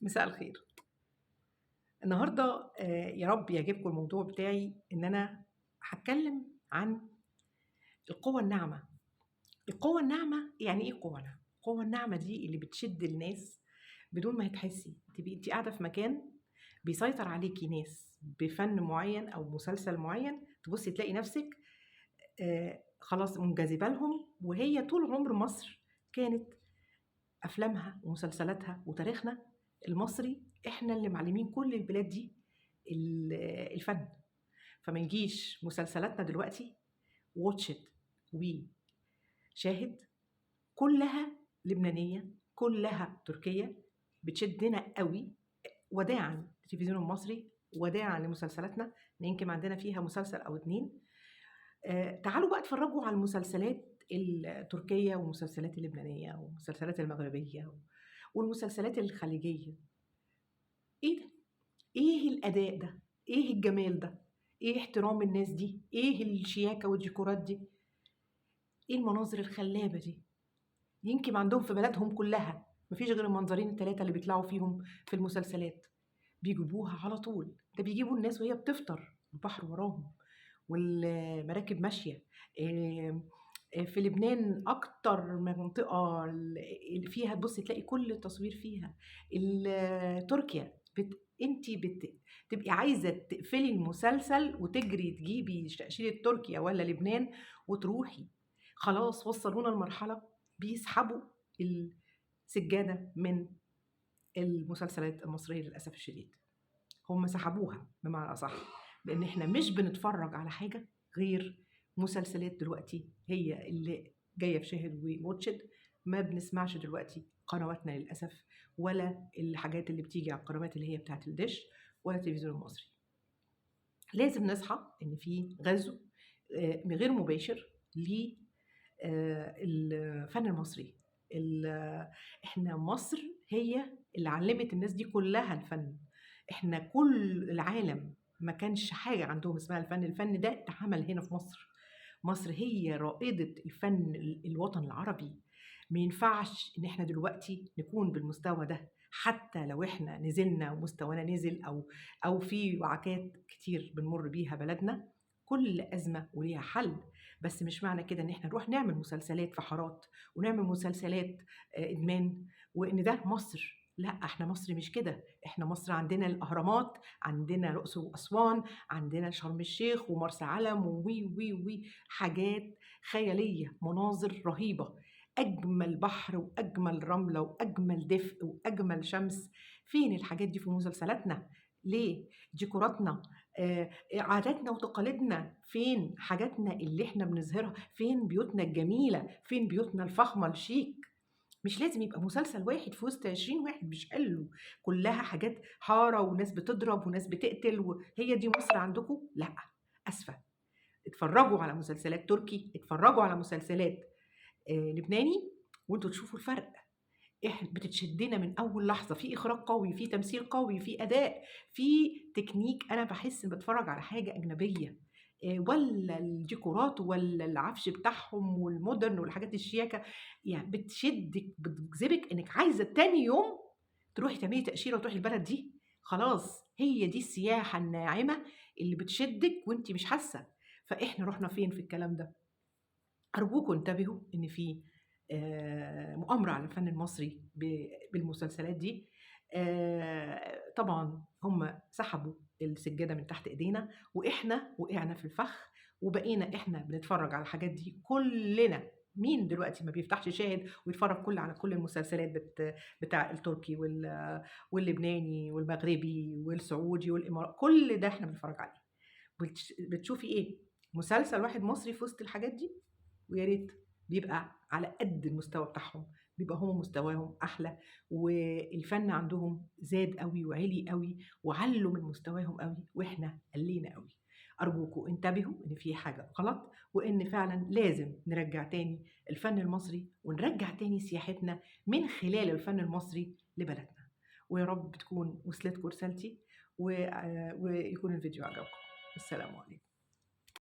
مساء الخير. النهارده يا رب يعجبكم الموضوع بتاعي، إن أنا هاتكلم عن القوة الناعمة. القوة الناعمة يعني إيه قوة ناعمة؟ القوة الناعمة دي اللي بتشد الناس بدون ما تحسي، تبقي أنتِ قاعدة في مكان بيسيطر عليكِ ناس بفن معين أو مسلسل معين، تبُصي تلاقي نفسِك خلاص منجذبة لهم، وهي طول عمر مصر كانت أفلامها ومسلسلاتها وتاريخنا المصري إحنا اللي معلمين كل البلاد دي الفن. فما نجيش مسلسلاتنا دلوقتي Watch It وشاهد كلها لبنانية، كلها تركية، بتشدنا قوي. وداعا للتلفزيون المصري، وداعا لمسلسلاتنا، يمكن عندنا فيها مسلسل أو 2. تعالوا بقى اتفرجوا على المسلسلات التركية والمسلسلات اللبنانية والمسلسلات المغربية والمسلسلات الخليجية. إيه ده؟ إيه الأداء ده؟ إيه الجمال ده؟ إيه احترام الناس دي؟ إيه الشياكة والديكورات دي؟ إيه المناظر الخلابة دي؟ يمكن عندهم في بلدهم كلها مفيش غير المنظرين التلاتة اللي بيطلعوا فيهم في المسلسلات، بيجيبوها على طول. ده بيجيبوا الناس وهي بتفطر، البحر وراهم والمراكب ماشية. في لبنان أكتر منطقة اللي فيها تبصي تلاقي كل التصوير فيها. تركيا انتي تبقي عايزة تقفلي المسلسل وتجري تجيبي تأشيرة تركيا ولا لبنان وتروحي. خلاص وصلونا لمرحلة بيسحبوا السجادة من المسلسلات المصرية للأسف الشديد. هم سحبوها بمعنى أصح، لأن احنا مش بنتفرج على حاجة غير مسلسلات دلوقتي هي اللي جاية في شاهد و Watch It. ما بنسمعش دلوقتي قنواتنا للأسف، ولا الحاجات اللي بتيجي على القنوات اللي هي بتاعت الدش ولا التلفزيون المصري. لازم نصحى إن في غزو غير مباشر ل الفن المصري. احنا مصر هي اللي علمت الناس دي كلها الفن. احنا كل العالم ما كانش حاجة عندهم اسمها الفن، الفن ده اتعمل هنا في مصر. مصر هي رائدة الفن الوطن العربي. ما ينفعش ان احنا دلوقتي نكون بالمستوى ده، حتى لو احنا نزلنا ومستوانا نزل او في وعكات كتير بنمر بيها بلدنا. كل أزمة وليها حل، بس مش معنى كده ان احنا نروح نعمل مسلسلات في حارات ونعمل مسلسلات إدمان وان ده مصر. لا، احنا مصر مش كده. احنا مصر عندنا الأهرامات، عندنا الأقصر وأسوان، عندنا شرم الشيخ ومرسى علم ووي وي وي، حاجات خيالية، مناظر رهيبة، أجمل بحر وأجمل رملة وأجمل دفء وأجمل شمس. فين الحاجات دي في مسلسلاتنا؟ ليه؟ ديكوراتنا، عاداتنا وتقاليدنا، فين حاجاتنا اللي احنا بنظهرها؟ فين بيوتنا الجميلة؟ فين بيوتنا الفخمة الشيك؟ مش لازم يبقى مسلسل واحد في وسط 20 واحد، مش حلو كلها حاجات حارة وناس بتضرب وناس بتقتل وهي دي مصر عندكم؟ لا، أسفة. اتفرجوا على مسلسلات تركي، اتفرجوا على مسلسلات لبناني، وانتوا تشوفوا الفرق. احنا بتتشدنا من اول لحظه، في اخراج قوي، في تمثيل قوي، في اداء، في تكنيك. انا بحس ان بتفرج على حاجه اجنبيه، ولا الديكورات ولا العفش بتاعهم والمودرن والحاجات الشياكه، بتشدك، بتجذبك انك عايزه تاني يوم تروحي تعملي تاشيره وتروحي البلد دي. خلاص، هي دي السياحه الناعمه اللي بتشدك وانت مش حاسه. فاحنا رحنا فين في الكلام ده؟ ارجوكم انتبهوا ان في مؤامرة على الفن المصري بالمسلسلات دي. طبعا هم سحبوا السجادة من تحت ايدينا، واحنا وقعنا في الفخ، وبقينا احنا بنتفرج على الحاجات دي كلنا. مين دلوقتي ما بيفتحش شاهد ويتفرج على كل المسلسلات بتاع التركي واللبناني والمغربي والسعودي والامارات؟ كل ده احنا بنتفرج عليه. بتشوفي ايه؟ مسلسل واحد مصري في وسط الحاجات دي، ويا ريت بيبقى على قد المستوى بتاعهم، بيبقى هم مستواهم أحلى، والفن عندهم زاد قوي وعلي قوي وعلوا من مستواهم قوي، وإحنا قلينا قوي. أرجوكوا انتبهوا إن في حاجة غلط، وإن فعلا لازم نرجع تاني الفن المصري، ونرجع تاني سياحتنا من خلال الفن المصري لبلدنا. ويا رب تكون وصلتكم رسالتي، ويكون الفيديو عجبكم. السلام عليكم.